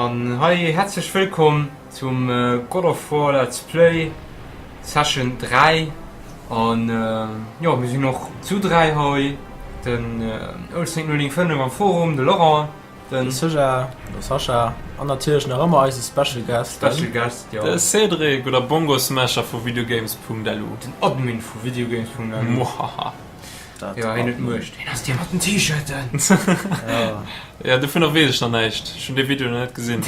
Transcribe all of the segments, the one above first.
An hei häerzlech wëllkomm zum God of War Let's Play Session 3. An jo, mir sinn och zu 3 hei, den Oldsaint095 am Forum, de Laurent, den. De Sascha, de Sascha an natierlech nach ëmmer eise Special Guest, den. Special Guest, jo. De Cédric oder Bongosmasher vu Videogames.lu. Den Admin vu Videogames.lu. Muhaha. Dat Jo, hien huet Muecht. Hien ass dee mat den T-Shirten. Ja. Ja, dovunner weess ech nach näischt. Ech hunn dee Video nach net gesinn.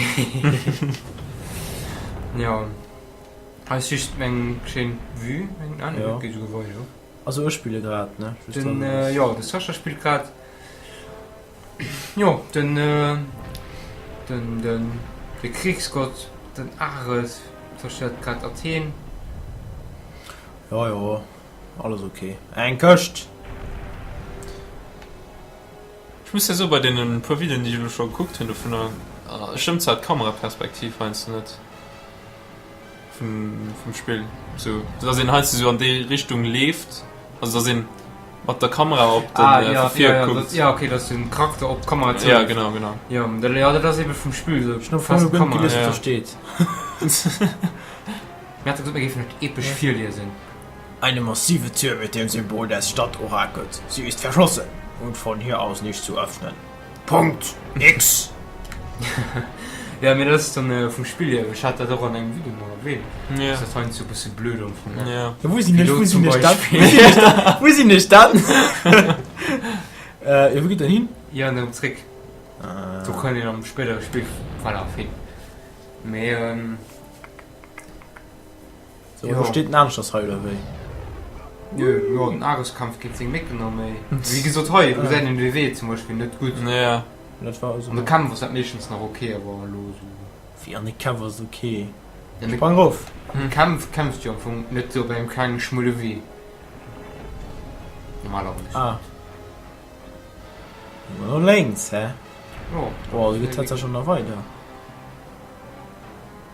Jo. Hei ass just eng schéin Vue, mengen ah, nee, Jo. dat geet esouguer weider. Also ech spille grad, ne? Just Den, äh, jo, de Sascha spillt grad. Jo, den, äh, den, den, de Kriegsgott, den Ares, zerstéiert grad Athen. Jo, jo. Alles ok. Eng Këscht! Ech muss jo soen, bei deenen puer Videoen déi ech elo scho gekuckt hunn dovunner, stëmmt zwar d'Kameraperspektiv heiansdo net vum vum Spill, sou dass een heiansdo sou an déi Richtung leeft, also dass een mat der Kamera op den Ah, ja, vu vir ja, ja, kuckt. dat, ja, okay, dass den Charakter op d'Kamera Ja, zouleeft. genau, genau. Ja, dat, ja, dat ass eben vum Spill sou Ech hun am fest Fong guer net Kamera. gelies wat Ja. do steet. Mir hate gesot, mir géifen et epesch virliesen. Eine massive Tür mit dem Symbol des Stadtorakels. Sie ist verschlossen und von hier aus nicht zu öffnen. Punkt. X. Ja, mee dat ass dann vum Spill hier. Ech hat dat och an engem Video mol erwähnt, Ja. dass dat heiansdo e bësse blöd am Fong ass. Ja. Wou sinn ech? Wéi Wou do sinn zum ech dann? Beispill. Wou sinn ech dann? Äh, jo, wou geet dat hin? Ja, an erëm zréck. Do Ah. kann een am spéidere Spillverlaf hin. Mee, ähm. So, do steet en aneschters hei, oder wéi? Nö, jo, den Ares kämpft géint seng Méckenarméi. Wéi gesot, hei do gesäit een de Wee zum Beispill net gutt. Ja. Dat war also. An de Kämpf ass dat meeschtens nach ok, awer elo esou. Wéi an de Kämpf ass et ok? Ja, mee Sprang rof! an de Kämpf kämpfs du jo am Fong net esou op engem klengen, schmuele Wee. Normalerweis. Ah. No lénks, hä? Jo. Boah, do geet tatsächlech och nach weider.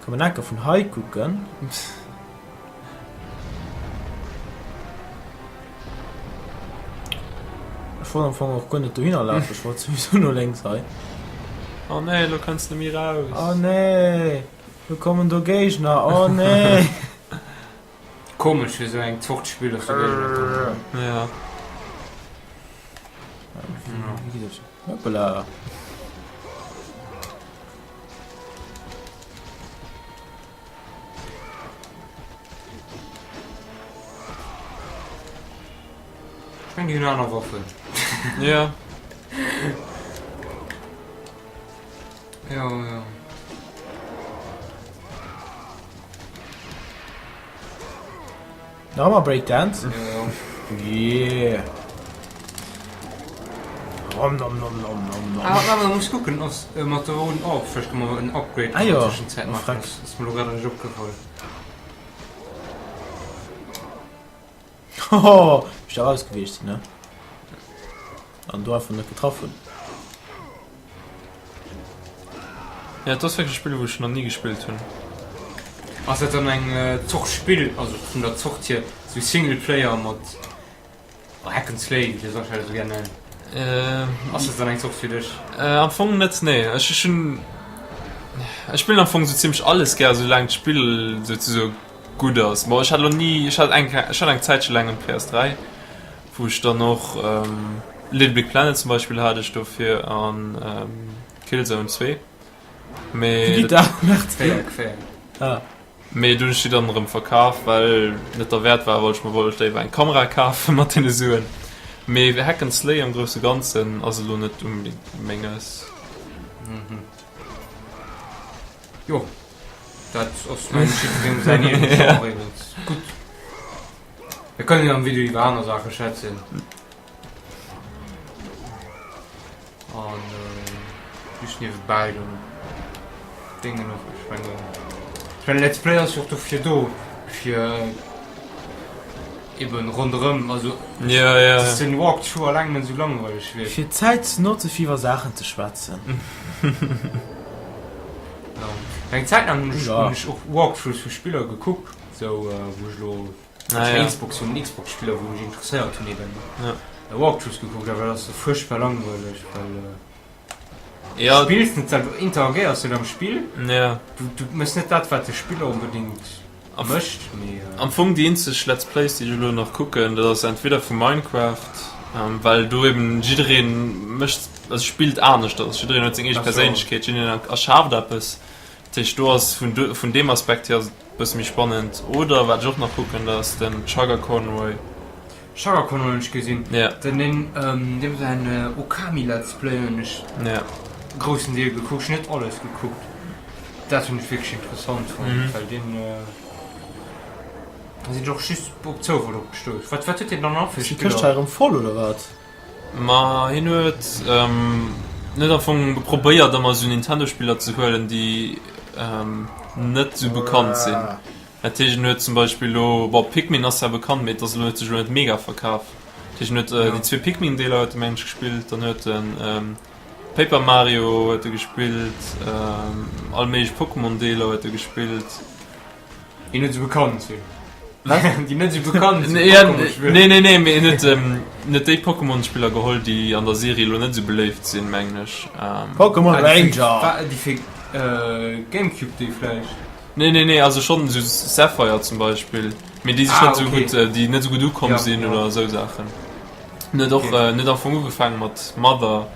Kann man enker vun hei kucken. Ech wollt am Fong och guer net dohinner lafen, ech wollt sowieso no lénks hei. Oh nee, lo kënns de méi raus. Oh nee, lo kommen do Géigner, oh nee. Komesch fir sou eng Zort Spill, dass do Géigner kommen. Ja. Wéi geet dat? Hoppala. Ech meng déi hunn aner Waffen. Ja. Ja, ja. Nach ëmmer Breakdance? Ja. Yeah. Om nom nom nom nom nom. Ah, awer muss kucken, ass äh, mat der rouden Orb, vläicht kann man en Upgrade Ah, jo. an der Tëschenzäit Oh, maachen. freck. Das ass mir lo grad nicht opgefall. Hoho, wéi ech da rausgewiescht sinn, ne? An do einfach net getraff hunn. Ja, et ass wierklech e Spill, wou ech nach ni gespillt hunn. Ass dat dann eng Zort Spill, also vun der Zort hier, sou Singleplayer mat Hack and Slay, wéi de Sascha dat sou gär nennt? Ass dat dann eng Zort fir dech? Am Fong net, nee. Ech hunn, ech spillen am Fong sou zimmlech alles gär, soulaang d'Spill souzesoe gutt ass. Bon, ech hat elo ni, ech hat eng, ech hat eng Zäitche laang eng PS3, wou ech dann och Little Big Planet zum Beispill hat ech dofir an Killzone 2, mee mee dunn hunn ech déi dann erëm verkaf, well net derwäert war, wollt ech mer wollt ech léiwer eng Kamera kafe mat deene Suen. Mee Hack and Slay am grousse Ganzen ass elo net unbedingt menges. Jo, dat ass mengen ech jiddwerengem säin eegene Genre eben. Gutt. Mir kënnen jo am Video iwwer aner Saache schwätzen. An just niewebäi dann Dingen och. Ech mengen, ech mengen Let's Play ass jo och dofir do, fir eben ronderëm, also Ja, ja. dass den Walkthrough alleng net esou langweileg wier. Fir d'Zäit ze notze fir iwwer Saachen ze schwätzen. Ja. Eng Zäit laang hunn ech, Ja. hunn ech och Walkthroughs vu Spiller gekuckt, sou wou ech elo Ah, ja. Xbox hunn, Xbox-Spiller wou mech interesséiert hunn eben Ja. Walkthroughs gekuckt, awer dat ass fuerchtbar langweileg, well. Ja. Spills net selwer, interagéiers net am Spill. Ja. Du, du mëss net dat, wat de Spiller onbedéngt mécht, mee. Am Fong déi eenzeg Let's Plays, déi ech elo nach kucken, dat ass entweder vu Minecraft, well do eben jidderee mécht, also spillt aneschters, jiddereen huet seng eege Perséinlechkeet, jiddereen erschaaft eppes. Dat heescht do ass vun vun deem Aspekt hier ass et e bësse méi spannend. Oder wat ech och nach kucken, dat ass den Chugger Conroy. Chugger Conroy hunn ech gesinn. Ja. Den den deem säin Okami Let's Play hunn ech Ja. groussen Deel gekuckt. Ech hunn net alles gekuckt. Dat hunn ech wierklech interessant fonnt, well deen da sinn ech och just op Zoufall drop gestouss. Wat wat huet deen dann nach fir Ass déi Këscht Spiller? hei erëm voll oder wat? Ma hien huet net am Fong probéiert ëmmer esou Nintendo-Spiller ze huelen, déi net esou bekannt sinn. Dat heescht en huet zum Beispill elo, bon Pikmin ass zwar bekannt, mee et ass elo huet sech elo net mega verkaf. Dat heescht en huet déi zwee Pikmin-Deeler huet e mengen ech gespillt, dann huet en Paper Mario huet e gespillt, all méiglech Pokémon-Deeler huet e gespillt. Déi net esou bekannt sinn. Déi net esou bekannt sinn. Ja, nee, nee, nee, mee en huet net déi Pokémon-Spiller geholl, déi an der Serie elo net esou beléift sinn, mengen ech. Pokémon Ranger! Déi fir Gamecube, déi vläicht? Nee, nee, nee, also schonn esou Sapphire zum Beispill, mee déi sech net esou gutt, déi net esou gutt ukomm sinn oder esou Saachen. En huet och net am Fong ugefaange mat Mother.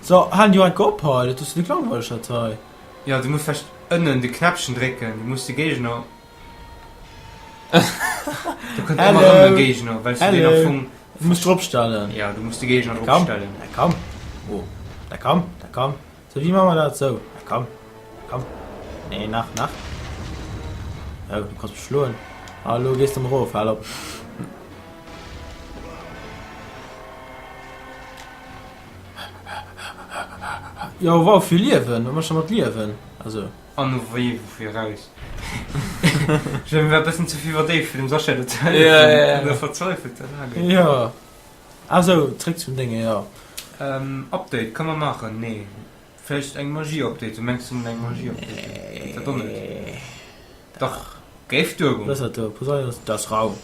So, halen déi enke op hei, dat ass jo langweileg dat hei. Jo, du muss vläicht ënnen de Knäppchen drécken, du muss de Géigner. Do kënnt ëmmer erëm e Géigner, well s du deen am Fong. Du muss drop stellen. Ja, du muss de Géigner drop stellen. Da komm, oh, da komm, da komm. Sou, wéi maache mer dat? Sou, da komm, da komm. Nee, nach, nach. Oh, du kanns mech schloen. Ah, elo gees de mer erof, hal op. Jo wow vill Liewen, wat mech da mat Liewen also. An wéi fir raus. Ech war e bëssen ze vill verdéift fir dem Sascha do ze hëllefen. An der verzweifelter Lage. Jo ah sou zréck zum Dénge jo. Update ka mer maachen? Nee vläicht eng Magie Update, du mengs du eng Magie Update? Dat och net. Dach, géif duergoen. Wat ass dat do? Poseidon, dat ass rau.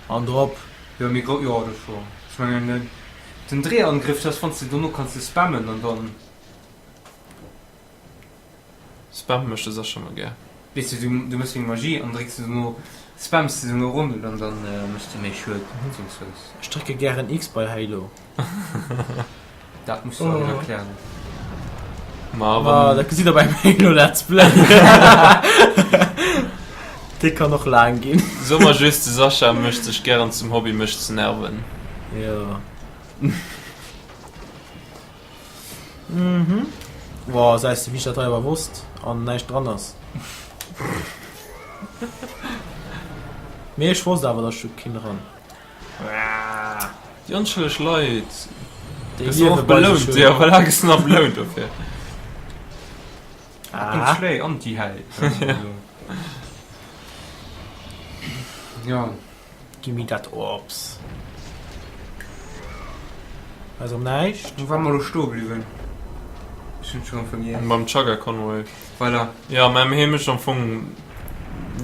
An drop. Jo, méi grouss, jo, dat ass wouer. Ech mengen, den Dréiangriff, dat ass, wann s de dono kanns de spammen an dann. Spammen mécht de Sascha emmer gär. Weess de, du méchs deng Magie an drécks de dono, spamms de dono Rondel an dann méchs de méi Schued, beziehungsweise. Ech drécke gären X bei Halo. Dat muss du eis erklären. Ma Ma wann. dat gesitt der beim Halo Let's Play. Dee kann och laang ginn. Soe mer just, de Sascha mécht sech gären zum Hobby mech ze nerven. Jo. Mhm. Boah, säis de wéi ech dat hei awer wosst an näischt dran ass. Mee ech wosst awer, datt ech do keen dran. Déi onschëlleg Leit. Déi Gëss du och liewe bei sech belount? hunn. Jo, voilà, gëss du nach belount dofir. Ah. Schléi Anti-Held. Ja. Gimme dat Orbs. Hei ass erëm näischt. Wou ware mer elo stoe bliwwen? Ech hunn et scho rëm vergiess. Beim Chugga Conroy. Voilà. Ja, mä hie mécht am Fong,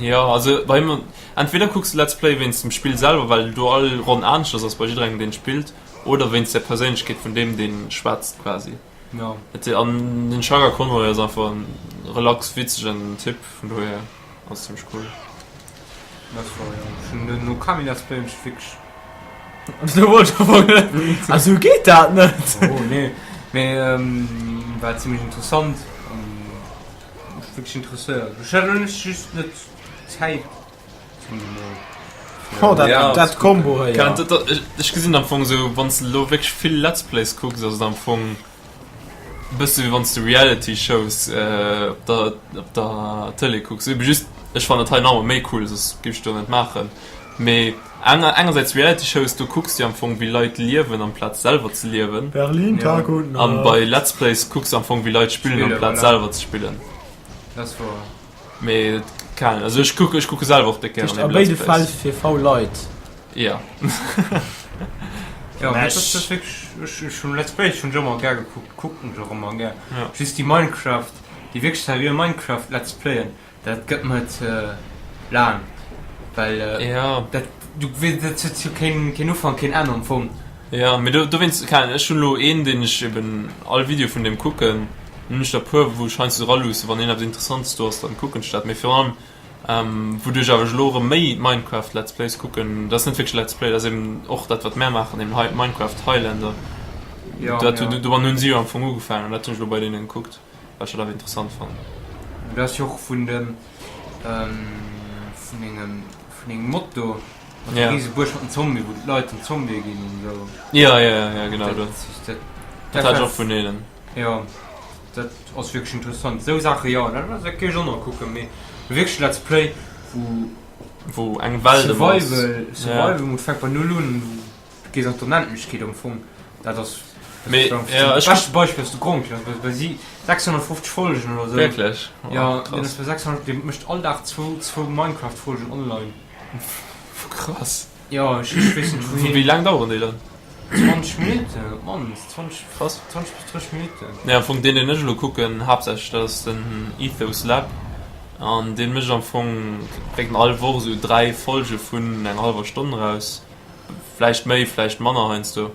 jo, also bei him, entweder kucks de Let's Play wéinst dem Spill selwer, well do all Ronn aneschters ass bei jidderengem deen spillt, oder wéinst der Perséinlechkeet vun deem deen schwätzt quasi. Ja. Et, an den Chugga Conroy ass einfach en relax witzegen Typ, vun dohier ass zimmlech cool. Dat war jo, ech hunn den Okami Let's Play hunn ech wierklech. Du wollt am Fong net. Ah sou geet dat net. Oh nee, mee war zimmlech interessant an mech wierklech interesséiert. Ech hat elo net just net Zäit zum fir. Oh dat Ja, dat Kombo hei Kann, ja. dat, dat, ech, ech gesinn am Fong sou, wann s de elo wierklech vill Let's Plays kucks, ass et am Fong e bësse wéi wann s de Reality Shows op der op der Tëlee kucks. Ebe just, ech fannen dat hei nach emol méi cool, soss géif ech dat net maachen. Mee enger engersäits Reality Shows, do kucks de am Fong wéi Leit liewen amplaz selwer ze liewen. Berlin Tag und An Nacht. bei Let's Plays kucks de am Fong wéi Leit spillen Spillen, amplaz voilà. selwer ze spillen. Dat ass wouer. Mee keng Ahnung, also ech kucke ech kucke selwer och déck Heescht gären a eben Let's béide Fäll Plays. fir faul Leit. Ja. Ja, Mech. dat ass wierklech, ech ech hunn Let's Plays schonn ëmmer gär gekuckt, kucken ech och ëmmer gär. Ja. Just déi Minecraft, déi wierklech seriö Minecraft Let's Playen, Dat gëtt mer ze laang, well Ja. dat du dat huet jo keen keen Ufank keen Enn am Fong. Jo, mee do dowéinst, keng Ahnung, ech hunn elo een, deen ech eben all Video vun deem kucken. Dann hunn ech der e puer, wou ech heiansdo eraluussen, wann een eppes Interessantes do ass, dann kucken ech dat. Mee virun allem, wouduerch awer ech elo erëm méi Minecraft Let's Plays kucken, dat ass net wierklech Let's Play, dat ass eben och dat, wat mär maachen, eben hei Minecraft Highlander. Jo, Dat, jo. domat hunn si jo am Fong ugefaangen an dat hunn ech elo bei deenen gekuckt, well ech dat awer interessant fannen. Dat ass jo och vun dem, vun dengem, vun dengem Mod do. Mat Ja. der Riesebuerg mat den Zombie, wou d'Leit den Zombie ginn an esou. Ja, ja, ja, ja, genau Dat, do. dat, Dat hat ech och vun deenen. Ja, dat ass wierklech interessant. Esou Saache jo, dat, dat géif ech och nach kucken, mee wierklech Let's Play, wou Wou eng Welt ëm ass. Survival, Survival Mode fänkt bei Null un. Gees an d'Onendlechkeet am Fong. Dat ass Mee, ja, ech beschte Beispill ass de Gronkh, deen ass bei si 650 Folgen oder sou. Wierklech? Oh, ja, deen ass bei 600, dee mécht all Dag zwou, zwou Minecraft-Folgen online. Krass. Ja, ech, ech weess net wouhin. Wéi laang daueren déi dann? 20 Minutten op d'mannst, 20, Krass. 20 bis 30 Minutten. Nee, am Fong deen, deen ech elo kucken, haaptsächlech, dat ass den Ethos Lab. An dee mécht am Fong, bréngt en all Woch esou 3 Folge vun enger hallwer Stonn eraus. Vläicht méi, vläicht manner heiansdo.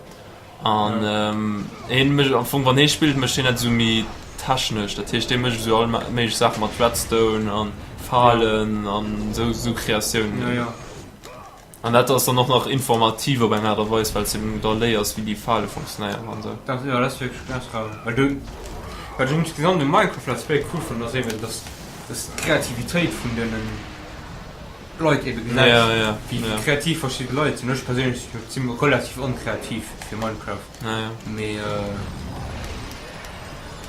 An hien mécht am Fong, wann hie spillt, mécht hien dat esou méi technesch. Dat heescht, hie mécht esou all méiglech Saache mat Redstone an Falen an esou, esou Kreatiounen. Ja, ja. An dat ass dann och nach informativ op eng Aart a Weis, well s de eben da léiers, wéi déi Fale funktionéieren an esou. Dat, jo, dat ass wierklech ganz rar. Well du, wat ech insgesamt um Minecraft Let's Play cool fannen, ass eben, dass, dass d'Kreativitéit vun deenen Leit ebe gesäis, ja, ja, wéi ja. kreativ verschidde Leit sinn. Ech perséinlech sinn jo zimmlech relativ onkreativ fir Minecraft, Ja, ja. mee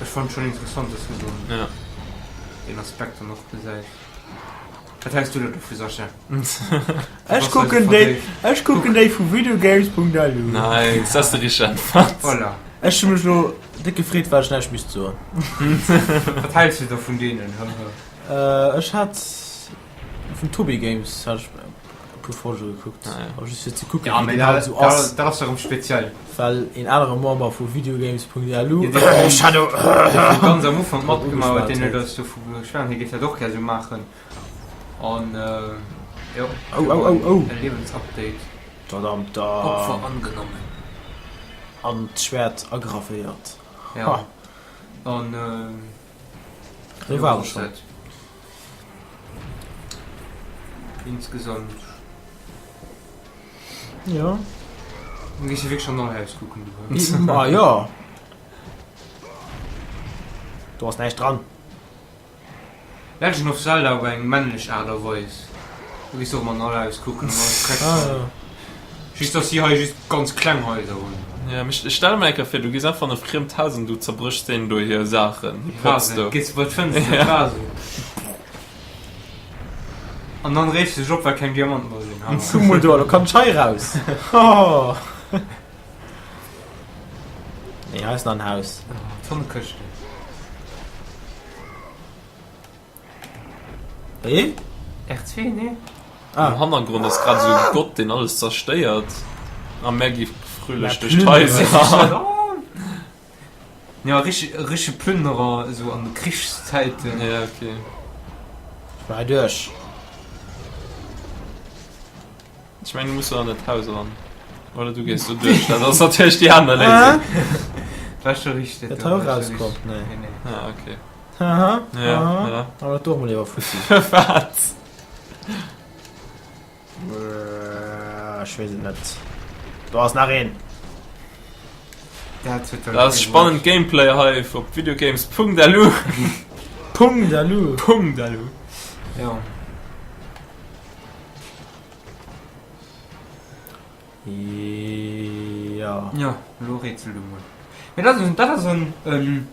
ech fannen et schonn interessant, dass du dann Ja. deen Aspekt dann och gesäis. Wat häls du da dovu, Sascha? Ech kucken déi, ech kucken déi vu videogames.lu. Nice, dat ass de richteg Äntwert. Voilà. Ech hu mech lo déck gefreet, well ech näischt misst soen. Wat häls du da vun deenen? Ech hat Vun Tobii Games hat ech e puer Folge gekuckt, Ah, ja. awer just fir ze kucken, Ja, wéi mee den halt dat, esou ass. dat, dat ass erëm speziell. Well een anere Member vu Videogames.lu, Ja, dee- Shadow, Dee ganz am Ufank matgemaach huet, deen ugeschwat huet eis dovu geschwat, hie géif dat och gär esou maachen. An jo, Au, au, au, au. e Liewensupdate. Verdammt, da. Opfer angenommen. An d'Schwäert agravéiert. Ja. Ha. An Do war ech schon. Insgesamt. Ja. Du gehst ja wirklich an all Haus kucken, du. Ma ja. Do ass näischt dran. Legend of Zelda op eng männlech Aart a Weis. Du gees och ëmmer an all Haus kucken an alles Dreck. Ah, ja. Just dass si hei just ganz kleng Haiser hunn. Ja, mee ech stelle mer eng Kéier vir, du gees einfach an e friemt Haus an du zerbréchs deenen do hir Saachen, hir Pots do. Gees du bei d'Fënster, Ja. d'Vasen. An dann reegst du dech op, well keng Diamanten dra sinn. Haha. Guck mol do, lo kann ech hei raus. Hoho. Nee, hei ass nach en Haus. Tonnekëschten. Wéi? R2, nee? Ah. Am Hannergrond ass grad esou e Gott, deen alles zerstéiert. A mär gi fröhlech Mär duerch d'Haiser. plünderen. Ja, richteg, e richtege Plünderer, esou an de Krichszäiten. Ja, okay. Ech war hei duerch. Ech mengen, du muss do an dat Haus eran. Oder du gees do duerch. Dat ass natierlech déi aner Léisung. War scho richteg. Dat hei och rauskomm? Nee. Nee, nee. Ah, okay. Haha, Ja, haha. ja. Aber dat do och mol iwwer Fussi. Wat? Ech weess et net. Do ass nach een. Dat huet Dat ass spannend Gameplay hei op videogames.lu. Punkt alu. Punkt alu. Ja. Ja. Ja, elo rätsel du mol. Mee dat ass, dat ass en, en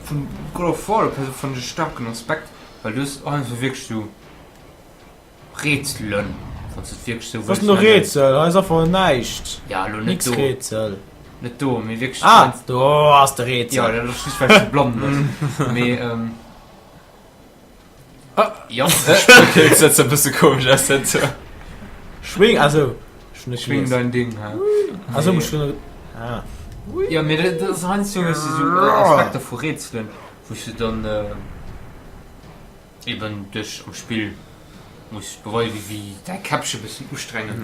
vun God of War per se fannen ech e staarken Aspekt, well du hues einfach wierklech sou Rätselen, wann s de et wierklech sou Was wëlls no nennen. Rätsel? Hei ass einfach näischt. Ja, elo net Nix do. Rätsel. Net do, mee wierklech. Ah, do ass de Rätsel. Ja, dat ass just well s du blann bass. Mee, ähm. Ah. Ja. Okay, dat setzt e bësse komesch aus, dat do. Schwing, also. Ech hun net Schwing gelies. dein Ding, hä? Also, muss schon. Ah. Ja, mee dat dat ass heiansdo hues du sou Aspekter vu Rätselen, wou s du dann eben dech am Spill. Muss beweisen wéi däi Käppche bëssen ustrengen.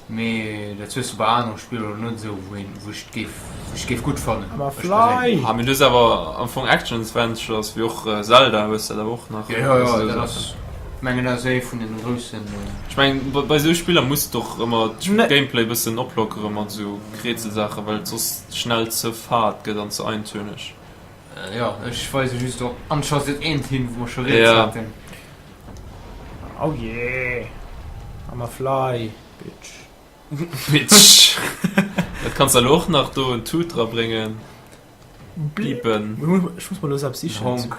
Mee dat hues du bei anere Spiller elo net esou, wou een, wou ech et géif, wou ech et géif gutt fannen. I'm a fly! Ah mee du hues awer am Fong Action Adventures wéi och Zelda hues dat awer och nach. Jo jo, dat ass, mengen dat ass ee vun den groussen. Ech mengen bei esou Spiller muss de och ëmmer d'Gameplay bëssen oplockere mat esou Rätselsaachen, well et soss schnell ze fad gëtt an ze eintöneg. Jo, ech weise just op Uncharted 1 hin, wou mer scho rieds haten. Oh yeah, I'm a fly, bitch. Bitch. Dat kanns de elo och nach do en Tut dra bréngen. Piepen. Ech muss mer elo selbst sichen. Honk.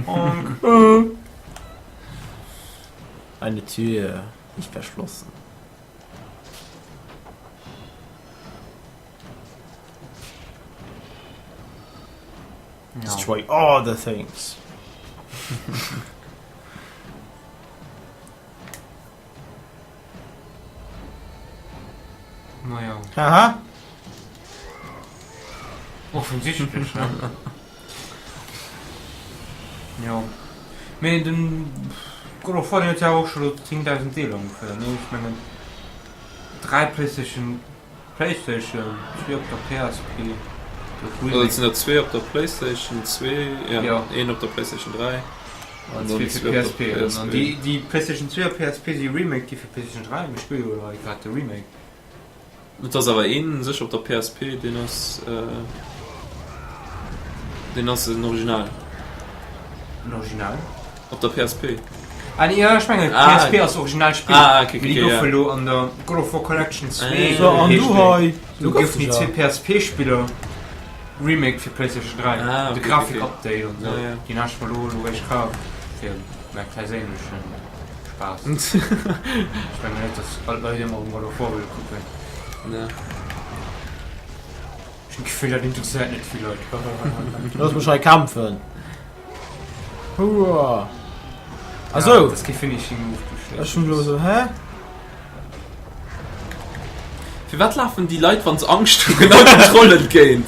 Honk. Eine Tür, nicht verschlossen. Destroy all the things. Naja. Haha. Offensichtlech, ne? Jo. Mee den God of War, deen huet jo awer och scho lo 10.000 Deeler ongeféier, ne? Ech mengen 3 PlayStation Playstation, zwee op der PSP, de Remake. Also et sinn der zwee op der Playstation, zwee, ja, een op der Playstation 3 an zwee fir PSP. An déi, déi Playstation 2 a PSP si Remake gi fir Playstation 3, mir spille jo hei grad de Remake. Et ass awer een sécher op der PSP, deen ass, deen ass en Original. En Original? Op der PSP. Ah nee, ja, ech mengen Ah. PSP ass original Spill. Ah, okay, okay, Mee déi okay, goufe ja. lo an der God of War Collection 2. So, an du hei? Do goufen déi zwee PSP-Spiller Remake fir PlayStation 3. Ah, De okay, Grafik-Update an sou. Ja, ja. Deen hat ech mer lo lo eréischt kaf fir mäi perséinleche Spaass. Ech mengen net, dass all d'Leit ëmmer um God of War wëlle kucken. Nee. Ech hunn d'Gefill, dat interesséiert net vill Leit. Looss mech hei kämpfen. Hua. Also. Das kee Finishing Move, du Schlecht. Ech hun lo so, hä? Firwat lafen déi Leit, wann se Angscht hunn, genau dem Troll entgéint?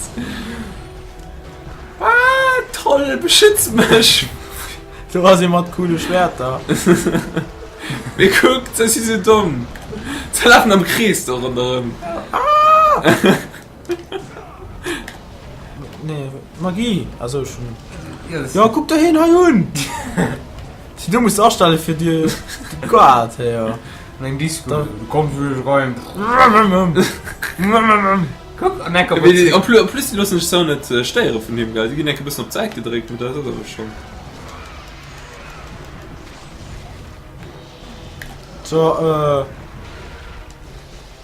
Ah, Troll, beschütz mech! Do ass ee mat coole Schwerter. Mee kuckt, se si sou domm. Se lafen am Krees do ronderëm. Ah! Nee, Magie. Also schon. Ja, guck der hin hei un. Du musst astelle fir dir Guard her. Eng Disco. Da komm du rein. Guck an enker En plus, en plus die loossen sech sou net äh, stéiere vun him, gell? Die ginn enke bëssen op d'Säit gedréckt, mee dat ass awer schon. So, äh.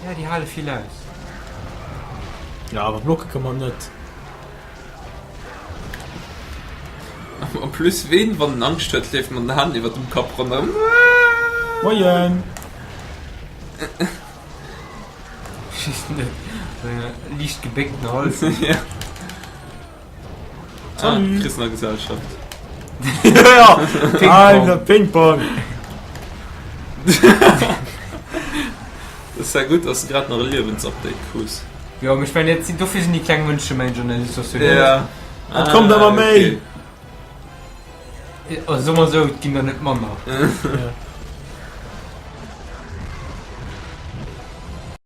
Ja, déi hale vill aus. Ja, awer blocke kann man net. En plus, ween, wann en Angscht huet, leeft mat den Hänn iwwer dem Kapp ronderëm? Moien! Liicht gebéckten Hals. Ja. Ah, Salut. kriss nach Gesellschaft. Ja, Alter, Ping-Pong. Das ist ja gut, dass du grad nach e Liewensupdate krus. Jo, mee ech mengen, dat sinn, dofir sinn déi kleng Mënsche mensch an der Situatioun. Ja. Et kommt ëmmer méi. Also soe mer esou, et ginn der net manner. Ja.